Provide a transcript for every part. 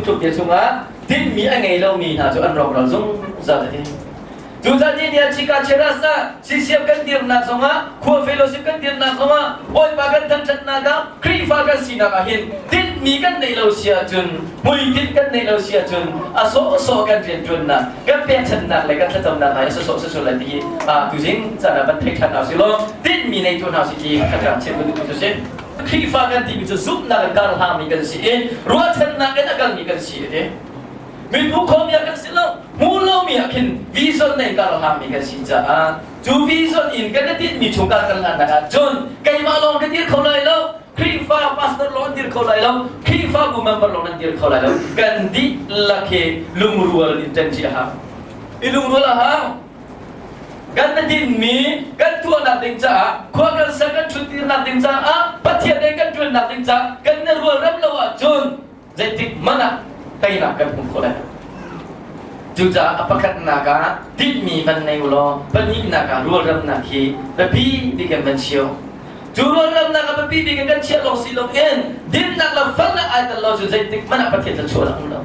Phungthluk bia chungah tinhmi a ngei lomi hna cu an rawkral zungzal a ti. Cucaah ni ah Chika Cheras ah CCF kan dirnak zongah khua fellowship kan dirnak zongah Bawipa kan thangṭhatnak ah Khrihfa kan sinak ah hin tinhmi kan neih lo si ahcun hmuitinh kan neih lo si ahcun a sawhsawh kan rianṭuannak kan pekchanhnak le kan thlacamnak hna hi a sawhsawh sawsawh lai ti hi tuzing caan ah van thei ṭhan hna usih law tinhmi nei tu hna usih ti kan rak chim duhmi cu si. Khrihfa kan timi cu zumhnak in kar hlangmi kan si i ruahchannak in a kalmi kan si a ti. Mibu khomi ah kan si lo, hmu lomi ah khin vision nei kar hlangmi kan si caah cu vision in kan i tinhmi chung kar kan hlannak ah cun keimah lawng ka dir kho lai lo, Khrihfa pastor lawng an dir kho lai lo, Khrihfabu member lawng nan dir kho lai lo. Kan dihlak hi lungrual in ṭanṭi a hau. I lungrual a hau. Kan na tinhmi kan tuahnak ding caah khua kan sak kan ṭhutdirnak ding caah Pathian he kan ṭuannak ding caah kan na rual rem lo ahcun zeitik hmanh ah teinak kan hmu kho lai cucaah a pakhatnak ah tinhmi van nei u law pahnihnak ah rualramnak hi biapi bik in van chio cu rualramnak a biapi bik in kan chiah lawng si loin dinnak le felnak ai tel lo cu zeitik hmanh ah Pathian thluachuah a um lo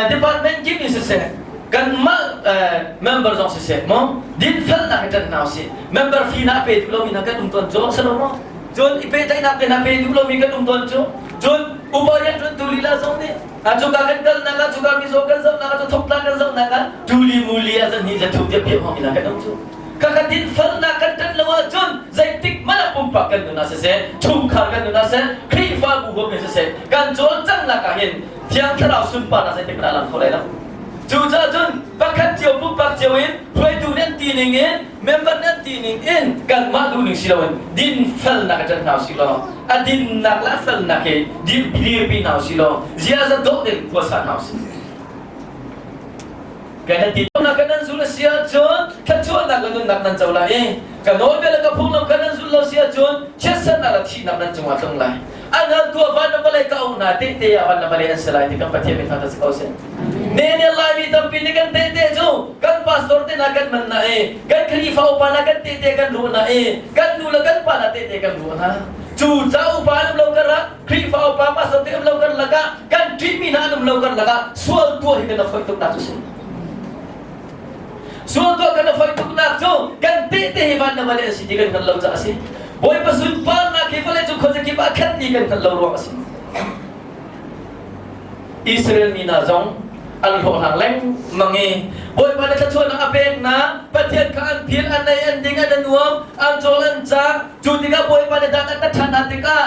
department kip in siseh kanmah member zong siseh maw dinfelnak hi ṭan hna usih member fee na pe duh lomi hna kan um tawn cu si lo maw cun i pehtlaihnak te na pe duh lomi kan um tawn cu cun upa rianṭuantu lila zong nih cuka kan kalnak ah cuka mizaw kan zohnak ah cu thawktla kan zohnak ah tuli muli ah zan hnih zan thum tiah piah hmang ina kan um cu kaka dinfelnak kan ṭan lo ahcun zeitik hmanh ah pumpak kan nun ah siseh chungkhar kan nun ah siseh Khrihfabu huap in siseh kan cawlcanghnak ah hin Thiang Thlarau sunparnak zeitik hmanh ah lang kho lai lo. Cucaah cun pakhat cio pumpak cio in hruaitu nan ti ning in member nan ti ning in kanmah duh ning si loin dinfelnak a ṭan hna usih law a dinnak le a felnak hi dirpi hna usih law ziaza dawh tein khuasa hna usih. Kan ti nak kan nan zul a si ahcun thluachuahnak le nunnak nan co lai i ka nawlbia le ka phunglam kan nan zul lo si ahcun chiatsernak le thihnak nan cungah tlung lai. An hal tuah van le vawlei ka um hna tehte ah van le vawlei an si lai ti kan Pathian min thangṭhat si ko seh. Ne ne Laimi tampi nih kan tehte cu kan pastor te hna kan man na i kan Khrihfa upa hna kan tehte kan ruah hna i kan nu le kan pa hna tehte kan ruah hna. Cu ca upa an um lo karah Khrihfa upa pastor te um lo kar lakah kan ṭihmi hna an um lo kar lakah sual tuah hi kan a foi tuk nak cu si. Sual tuah kan a foi tuknak cu kan tehte hi van le vawlei an si ti kan hngalh lo caah a si. Bawipa sunparnak hi vawlei cung khuazakip ah khat ti kan hngalh lo ruang a si. Israel mi hna zong an hlawhhlang lengmang i Bawipa nih thluachuahnak a pek hna Pathian kha an phil an ei an ding an nuam an cawl an cang cu tikah Bawipa nih dan a tat ṭhan hna tikah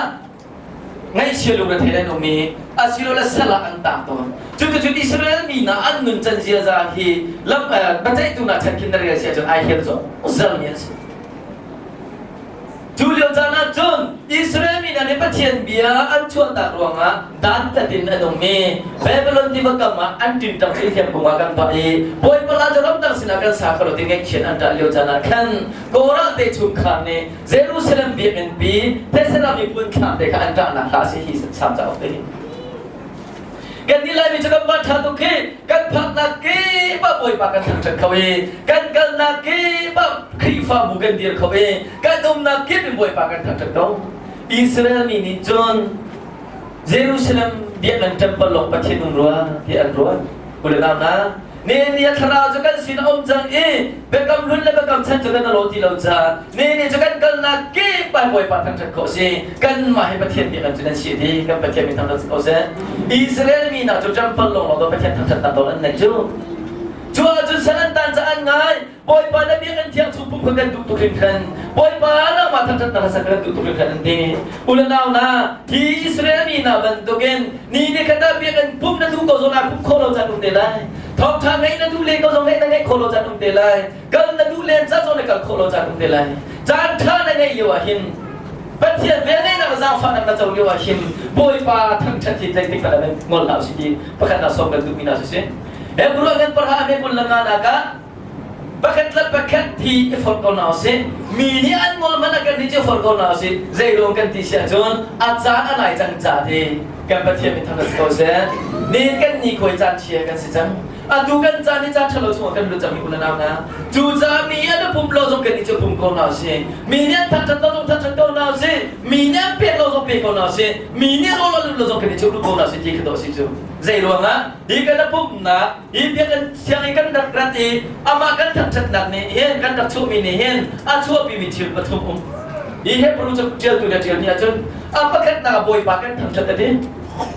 ngaihchia lungrethei an um i asilole sal ah an tang tawn. Cuticun Israel mi hna an nuncan ziaza hi lam biaceihtu hna chan khin na rel si ahcun ai hel zungzal mi an si. Cu lio caan ah cun Israel mi hna nih Pathian bia an chuahtak ruangah dantat in an um i Babylon tiva kam ah an ṭinṭang cu hliam kung ah kan pah i Bawipa la cu ramdang sinah kan sa kho lo ti ngaihchiat an ṭah lio caan ah khan Korah te chungkhar nih Jerusalem biakinn pi Thessalon miphun thlam te kha an ṭahnak hla a si hi Salm cauk te hi. Kan nih Laimi cu kan van ṭha tuk khi kan phaknak kip ah Bawipa kan thangṭhat kho i kan kalnak kip ah Khrihfabu kan dir kho i kan umnak kip in Bawipa kan thangṭhat ko. Israel mi nih cun Jerusalem biakinn temple lawng Pathian um rua ti an ruat. Kule nau na Ne ni a thlarau cu kan sin a um cang i biakam hlun le biakam chan cu kan alo ti lo caah ne ni cu kan kalnak kip ah Bawipa thangṭhat khawh si kanmah hi Pathian nih kan cu nan si ti kan Pathian min thangṭhat ko seh Israel mi hna cu ṭampal lawng lawng Pathian thangṭhatnak nawl an neih cu cu ahcun san an tan ca an ngai Bawipa na biakinn thiang chung pum kha kan duh tuk hringhran Bawipa nangmah thangṭhatnak hla kan duh tuk hringhran an ti u le nau hna hi Israel mi hna bantukin ni ni khat ah biakinn pum na duh ko zong ah pum khawh lo caan um te lai thawngṭha ngeih na duh len ko zong ngeih na ngeih khawh lo caan um te lai kal na duh len ca zong na kal khawh lo caan um te lai caan ṭha na ngeih lio ah hin Pathian velngeihnak zaangfahnak na co lio ah hin Bawipa thangṭhat hi zeitik hmanh ah ngol hlah usih ti pakhat na sawm kan duhmi hna siseh Hebrew kan parha ame kul le nga nak ah pakhat le pakhat hi i forh ko hna usih mi nih an ngol hmanh ah kan nih cu forh ko hna usih zeiruang kan ti si ahcun a caan a nai cang ca ti kan Pathian min thangṭhat si ko seh nin kan ni khuai caan chia kan si cang. Atu kan caan hi caan ṭhalo chungah kan lut cang hi u le nau hna. Cucaah mi an pum lo zong kan i cu pum ko hna usih. Mi nih an thangṭhat lo zong thangṭhat ko hna usih. Mi nih an pek lo zong pe ko hna usih. Mi nih rawl an lo zong kan i cu ko hna usih ti kha dawh si cu. Zei ruangah hi kan pumnak hi biakinn thiang i kan rak rat i amah kan thangṭhatnak nih hin kan rak chuahmi nih hin a chuahpimi thil pathum um. Hi Hebrew cu ṭialtu le ṭial nih ahcun a pakhatnak ah Bawipa kan thangṭhat a ti.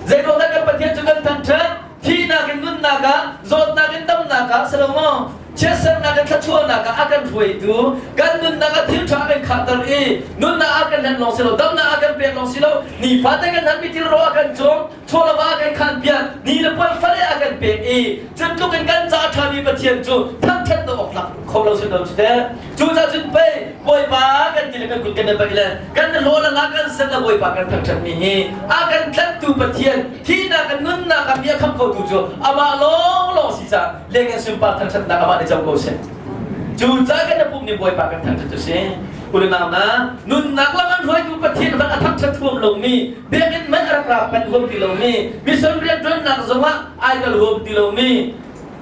Zeiruangah dah kan Pathian cu kan thangṭhat? Thihnak in nunnak ah, zawtnak in damnak ah si lo maw? Chiatsernak in thluachuahnak ah a kan hruaitu, kan nunnak ah thil ṭha a kan khahter i nunnak a kan hlen lawng si lo, damnak a kan pek lawng si lo, nifate kan hanmi thil ro a kan cawm, chawlava a kan khanpiak, ni le puan fale a kan pek i cu tluk in kan ca a ṭhami Pathian cu thangṭhat lo awk tlak kho lo si lo cu teh. Cucaah cun pei Bawipa kan ti le kan kut kan i baih le kan hlaw le la kan sen le Bawipa kan thangṭhatmi hi a kan tlanhtu Pathian thihnak kan nunnak ah mi a khamh khotu cu amah lawnglawng si caah leng in sunpar thangṭhatnak amah nih co ko seh. Cucaah kan pum nih Bawipa kan thangṭhat cu si. Unau na nunnak lam an hruaitu Pathian hmanh a thangṭhat huam lomi biakinn hmanh a rak ra panh huam ti lomi mission rianṭuannak zongah ai kal huam ti lomi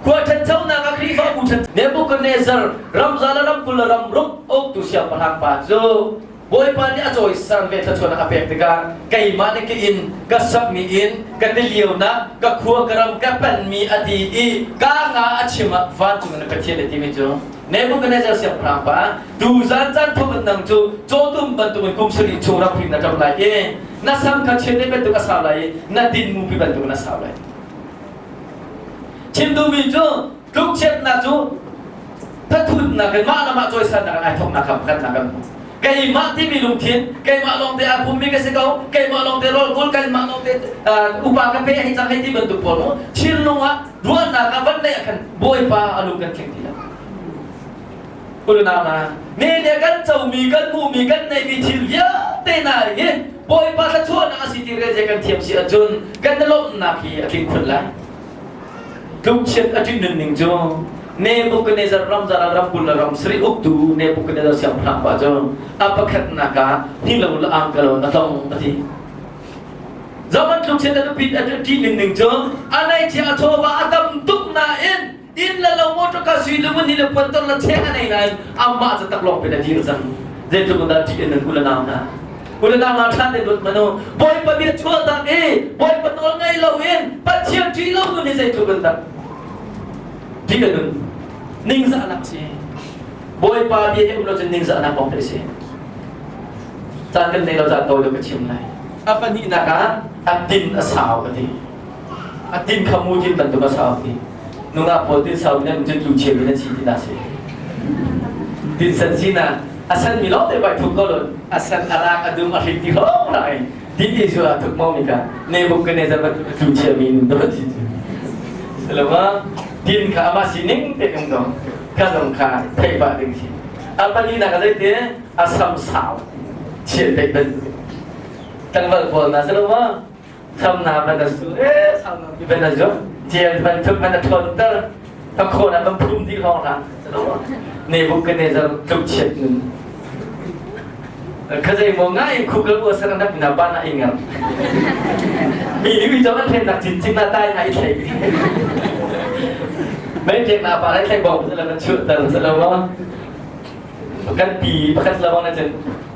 Khua ṭhanchonak ah Khrihfabu ṭhan Nebuchadnezzar ramza le ramkul le ramruk uktu siangpahrang pa cu Bawipa nih a cawisan ve thluachuahnak a pek tikah keimah nih ka inn ka sakmi inn ka tilionak ka khua ka ram ka panmi a ti i ka nga a chim ah vancung in Pathian a timi cu Nebuchadnezzar siangpahrang pa tuzan caan thawk in nang cu cawtum bantukin kum sarih chung rak hring na ṭap lai i na sam kha chiat bantuk a sau lai i na din mupi bantukin a sau lai. Chim duhmi cu tlukchiatnak cu thathutnak in mah le mah cawisannak in ai thawknak kha pakhatnak kan hmuh. Keimah timi lungthin, keimah lawngte aa pummi ka si ko, keimah lawngte rawl kawl, keimah lawngte upa ka pe hei cang hei ti bantuk pawl mu thinlung ah ruahnak ah van neih ah khan Bawipa a lung kan thleng ti lo. Unau hna, ne le kan comi, kan hmuhmi, kan neihmi thil vialte hna hi Bawipa thluachuahnak a si ti rel kan thiam si ahcun kan i lawmhnak hi a tling khun lai. Tlukchiat a ṭih nunning cu Nebuchadnezzar ramzar ram kul le ram sarih uktu Nebuchadnezzar siangpahrang pa cu a pakhatnak ah hilo le angkalo na tlong a ti. Zaman tlukchiat a biapit a ṭih nunning cu a neihcia a chawva a tam tuk nain inn le lo motor ka sui le mun hi le puantor le cheng a nei nain amah cu taklawng pin a dir cang. Zeitluk in dah ṭih in nan u le nau hna. Unau hna ṭha te dawt manu Bawipa bia chuahtak i Bawipa nawl ngei loin Pathian ṭih lo nun hi zeitluk in dah ṭih a nun ningzahnak si Bawipa bia hi um lo cun ningzahnak kong te si caan kan nei lo caan tawi lo ka chim lai a pahnihnak ah a tin a sau ka ti a tin kha mu tin bantuk a sau ti nungak pawl tin sau in cun tlu cheu in an si ti na si tin san si na a san mi lawng te bai thuk ko lon a san a rak a dum a hrik ti hong lai tin ti su a thuk mo mi ka ne buk ka ne zan tlu chia mi nun do ti selama tin kha ama sining te um do ka dong kha thei ba ding si a pali na ka zai te a sam sau chian te ban tangval pawl na selama Samna ban a su e ban a zu tial bantuk ban a ṭhawnter a khawn ah ban phum dih hawng hlah Nebuchadnezzar tlukchiat nun khazei mo ngai khu ka u sang nak na ban a ingar mi ni mi chong an then nak chin chin na tai na i thlei mai tek na pa lai thlei bong se la na chu tar se lo ma kan pi pakhat la bang na cun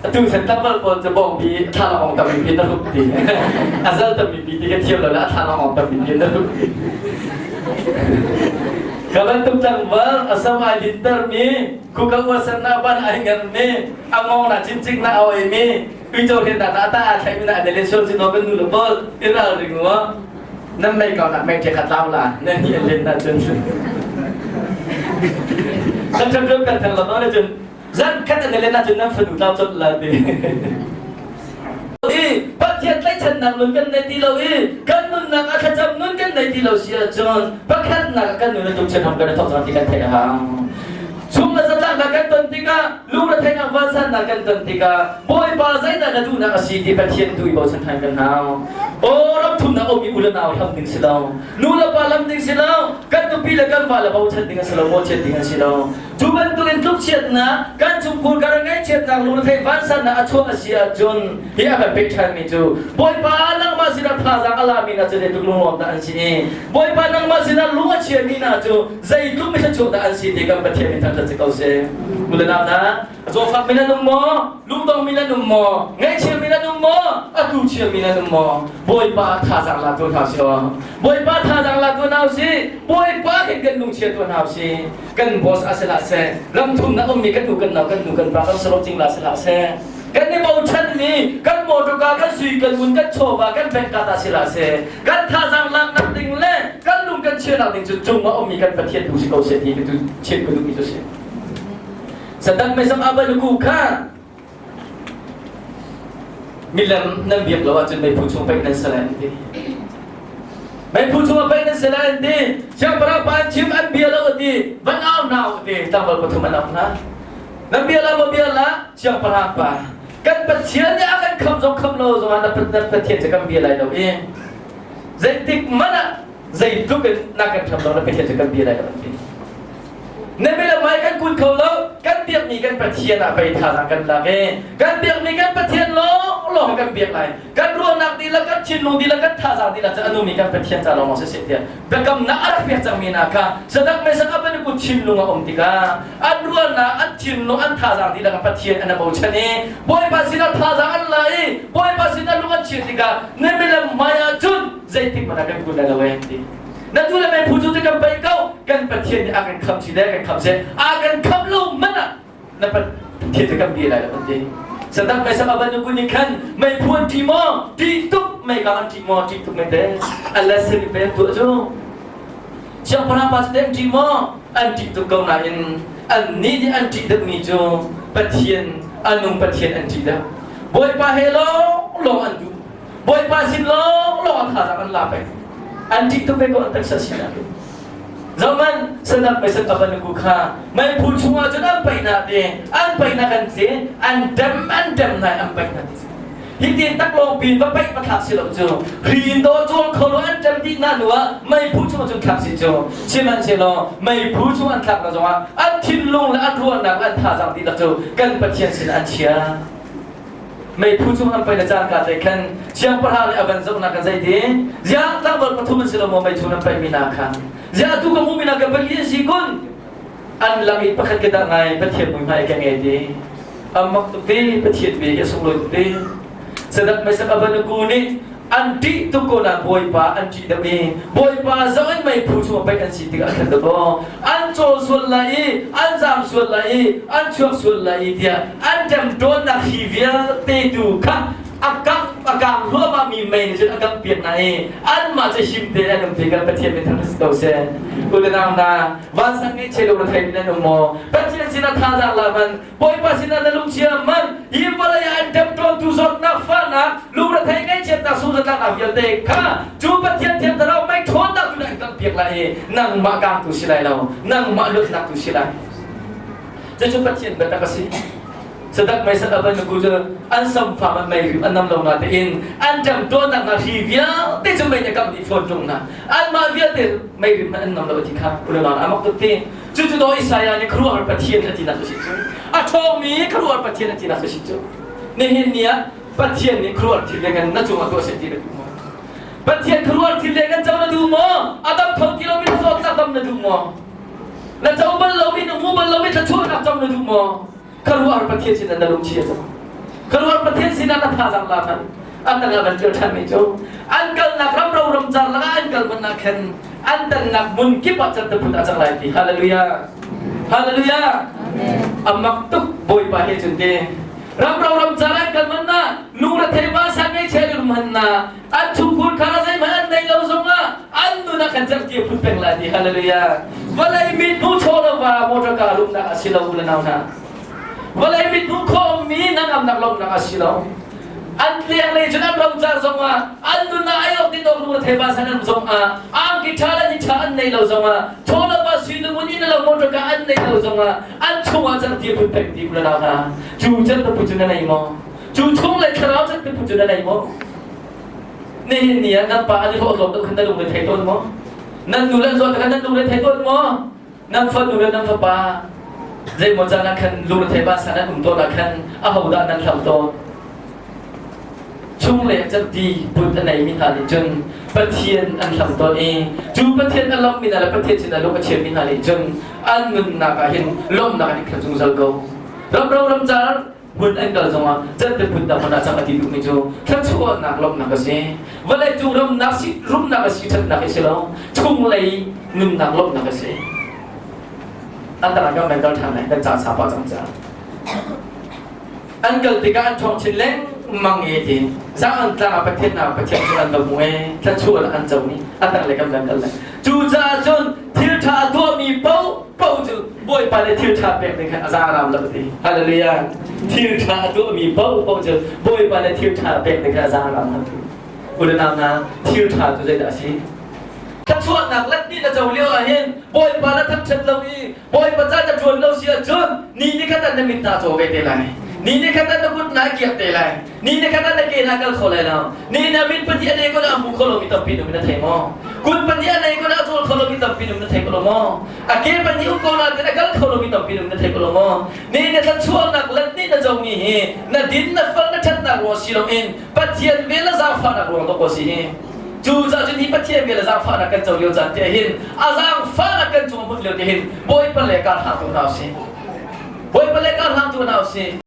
atu san tambal pawl cu bawng bi thla ong tam mi na rup ti azal tam mi ti ka thiam lo la thla ong tam mi na rup ti ka bantuk tlangval asam ai dinter mi khuka uasan na ban ai ngan mi angong na chincik na oi mi uico hin na ta a thlai mi na adele sul sin kan nu le pawl iral ring wa nan mei kau nak mei khat lau la nan hi len na cun kan kan kan kan lo na cun zan khat an len na cun nan fanu tlau chot la ti i Pathian tlaihchannak nun kan nei ti lo i kan nunnak a thlacam nun kan nei ti lo si ahcun pakhatnak kan nun a tuk chin ham kan i thawk cang ti kan theih a hau Chung le zatlaknak kan ton tikah lungretheihnak vansannak kan ton tikah Bawipa zeidah na duhnak a si ti Pathian tu i bochan ṭhan kan hau. Aw ram thumnak um i u le nau hlam ding si lo. Nu le pa lam ding si lo. Kan nupi le kan va le bochan ding a si lo, mawchiat ding a si lo. Cu bantukin tlukchiatnak, kan chungkhur kar ngaihchiatnak lungretheih vansannak a chuah a si ahcun hi a kan pek ṭhanmi cu Bawipa nangmah sinah thazaang a lami hna cu zeitluk lunglawm dah an si i Bawipa nangmah sinah lung a chiami hna cu zeitluk mithluachuak dah an si ti kan Pathian min thangṭhat si ko seh. U le nau hna, zawfak mi nan um maw? Lungdong mi nan um maw? Ngaihchia mi nan um maw? A tu chia mi nan um maw? Bawipa thazaang la tu hna si aw. Bawipa thazaang la tu hna usih. Bawipa hin kan lungchia tu hna usih. Kan boss a si hlah seh, ramthum na ummi kan u kan nau kan nu kan pa kan sarok cingla si hlah seh, kan i bochanmi kan motorka kan sui kan ngun kan chawva kan bank ka ta si hlah seh, kan thazaang laknak ding le kan lung kan chiahnak ding cu cung ah ummi kan Pathian tu si ko seh ti tu chim ka duhmi cu si. Saddam Mesam Abaluku kha Milem nan biak lo ahcun meiphu chung paih nan si lai an ti. Meiphu chung ah paih nan si lai an ti. Siangpahrang pa an chim an bia lo a ti. Van au hna u ti. Tlangval pathum an au hna. Nan bia la maw bia la siangpahrang pa. Kan Pathian nih a kan kham zong kham lo zong ah na Pathian cu kan bia lai lo i zeitik hmanh ah zeitluk in na kan kham lo na Pathian cu kan bia lai lo an ti. Na milamai kan kun kho lo, kan biakmi kan Pathian ah pei thazaang kan lak i kan biakmi kan Pathian lawnglawng kan biak lai. Kan ruahnak dihlak, kan thinlung dihlak, kan thazaang dihlak cu a nungmi kan Pathian ca lawng siseh tiah biakamnak a rak pek cangmi hna kha sadak mesak a bantuk thinlung a um tikah an ruahnak, an thinlung, an thazaang dihlak Pathian an bochan i Bawipa sinah thazaang an la i Bawipa sinah lung an chia tikah na milam hmai ah cun zeitik hmanh ah kan kun lai lo ee ti. Na tu le meiphu cu kan paih ko kan Pathian nih a kan khamh si le kan khamh seh a kan khamh lo man ah na Pathian cu kan bia lai lo kan ti Saddam Mesak Abednego nih khan meiphu an ṭih maw ṭih tuk meikang an ṭih maw ṭih tuk mei te Allah sin pe an tuah cu siangpahrang pa cu te an ṭih maw an ṭih tuk ko nain an nih nih an ṭih deuhmi cu Pathian a nung Pathian an ṭih deuh Bawipa he lawng lawng an duh Bawipa sin lawnglawng an thazaang an la peng. An ṭih tuk ve ko an taksa sinak in. Zohman sadak mei sat abanuku kha meiphu chungah cun an paih hna ti an paih hna kan ti an dem an dem nai an paih hna ti hi tin taklawng pin va paih va thlak si lo cu hri in daw cawl kho lo an ṭem dih hna hnu ah meiphu chungah cun thlak si cu sihmanhsehlaw meiphu chung an thlak na zongah an thinlung le an ruahnak an thazaang dihlak cu kan Pathian sin an chia Meiphu cung an paih le cangka te khan siangpahrang nih a van zohnak kan zeitin ziah tlangval pathum an si lo maw mei chung nan paihmi hna kha ziah atu ka hmuhmi hna ka pali an si kun an lak i pakhat ke dah ngai Pathian muihmai ka ngei ti a mak tuk ti Pathian bia hi a sunglawi tuk ti Sadak Mesak Abednego nih an ṭih tuk ko na Bawipa an ṭih deuh i Bawipa zoh in meiphu chung ah paih an si tikah khan dakaw an cawl sual lai i an zaam sual lai i an chuak sual lai i tiah an ṭemṭawnnak hi vialte tu kha a kang a kang hluahmah mi mei nih cun a kangh piak hna i anmah cu him tein an um ti kan Pathian min thang si ko seh u le nau hna vansang nih chelo rethei in an um maw Pathian sinah thazaang la man Bawipa sinah na lungchia man hi vawlei ah an ṭemṭawntu zawtnak fahnak lungrethei ngaihchiatnak sungzatlaknak vialte kha cu Pathian thiang thlarau mei ṭhawnnak tu nih an kamhpiak lai i nangmah kangtu si lai lo nangmah luatnak tu si lai cucu Pathian biatak a si sadak mei sat aban ku cu an samfam an mei rim an nam lo na tein an ṭemṭawnnak hna hri vialte cu mei nih kamh dih fawn ṭung hna anmah vialte mei rim an nam lo ti kha ulanau amak tuk ti Cucu daw Isaiah nih khuaruahhar Pathian a tinak cu si cu. A ṭhawngmi khuaruahhar Pathian a tinak cu si cu. Nihin ni ah Pathian nih khuaruahhar thil le ngan na cungah tuah seh ti na duh maw? Pathian khuaruahhar thil le ngan co na duh maw? A dam kho ti lomi na zawtnak dam na duh maw? Na co bal lomi na hmu bal lomi thluachuahnak co na duh maw? Khuaruahhar Pathian sinah na lungchia cang. Khuaruahhar Pathian sinah na thazaang la hmanh. An tangah van ṭial ṭhanmi cu an kalnak ram ro ram car lakah an kal hmanh ah khan an tannak hmun kip ah can phun a cang lai ti hallelujah hallelujah a mak tuk bawipa he cun te ram ro ram car an kal hmanh ah lungrethei vasa ngei chel rum han na an chungkhur kha zeihmanh an nei lo zongah an nun ah kan cerhti phun peng lai ti hallelujah vawlei mit hmu chaw lo va motor car rumnak a si lo u le nau hna vawlei mit hmu khawh mi nangamnak lawmnak a si lo an leng lei cun an rocar zongah an nun ah ai awk din awk lung thei ba san an zongah angki ṭha le ni ṭha an nei lo zongah chawlo ba sui nu mun in lo motor ka an nei lo zongah an chungah can ti phun pek ti kula hna cu can te pu cu na nei maw cu chung le thlarau can te pu cu na nei maw nihin ni ah nan pa an i hlawh tlawm khan na lung le thei tawn maw nan nu le an zawt khan nan lung le thei tawn maw nan fanu le nan fapa. Zeimaw caan ah khan lungre vansan an um tawn ah khan ahodah nan hlam tawn? Chung le cati put a neimi hna nih cun Pathian an hlam tawn i cu Pathian a lawmhmi hna le Pathian sinah lung a chiami hna nih cun an nunnak ah hin lawmhnak an i khat zungzal ko. Ramro ramcar hmun an kal zongah cante phun dang hmun ah cang a ti duhmi cu thluachuahnak lawmhnak a si. Vawlei cung ramnak si rumnak a si ṭhatnak hi si lo chunglei nunnak lawmhnak a si. An tang kan mental ṭhan lai kan caan sapa cang ca. An kal tikah an ṭhawng chin lengmang i ti zang an tlang ah Pathian ah Pathian cu an va hmu e thluachuah an co ni a tang le kan van kal lai. Cucaah cun thil ṭha a tuahmi paoh paoh cu Bawipa nih thil ṭha pek ding khan a zaram lo ti. Hallelujah. Thil ṭha a tuahmi paoh paoh cu Bawipa nih thil ṭha pek ding khan a zaram lo ti. Unau hna, thil ṭha cu zeidah a si? Thluachuahnak let ni na co lio ah hin Bawipa na thangṭhat lo i Bawipa ca na ṭuan lo si ahcun ni ni khat ah na mit naa caw ve te lai. Ni ni khat ah na kut naa kiak te lai. Ni ni khat ah na ke naa kal kho lai lo. Ni na mit pahnih a nei ko na a hmu kho lomi tampi num na thei maw? Kut pahnih a nei ko na a cawl kho lomi tampi num na thei ko lo maw? A ke pahnih um ko na a kal kho lomi tampi num na thei ko lo maw? Ni na thluachuahnak let ni na comi hi na din na fal na ṭhatnak ruang si loin Pathian vel le zaangfahnak ruang dawk si hi. Cucaah cun hi Pathian vel le zaangfahnak kan co lio caan te hin a zaangfahnak kan cung hmun lio te hin Bawipa le kar hlang tu hna usih. Bawipa le kar hlang tu hna usih.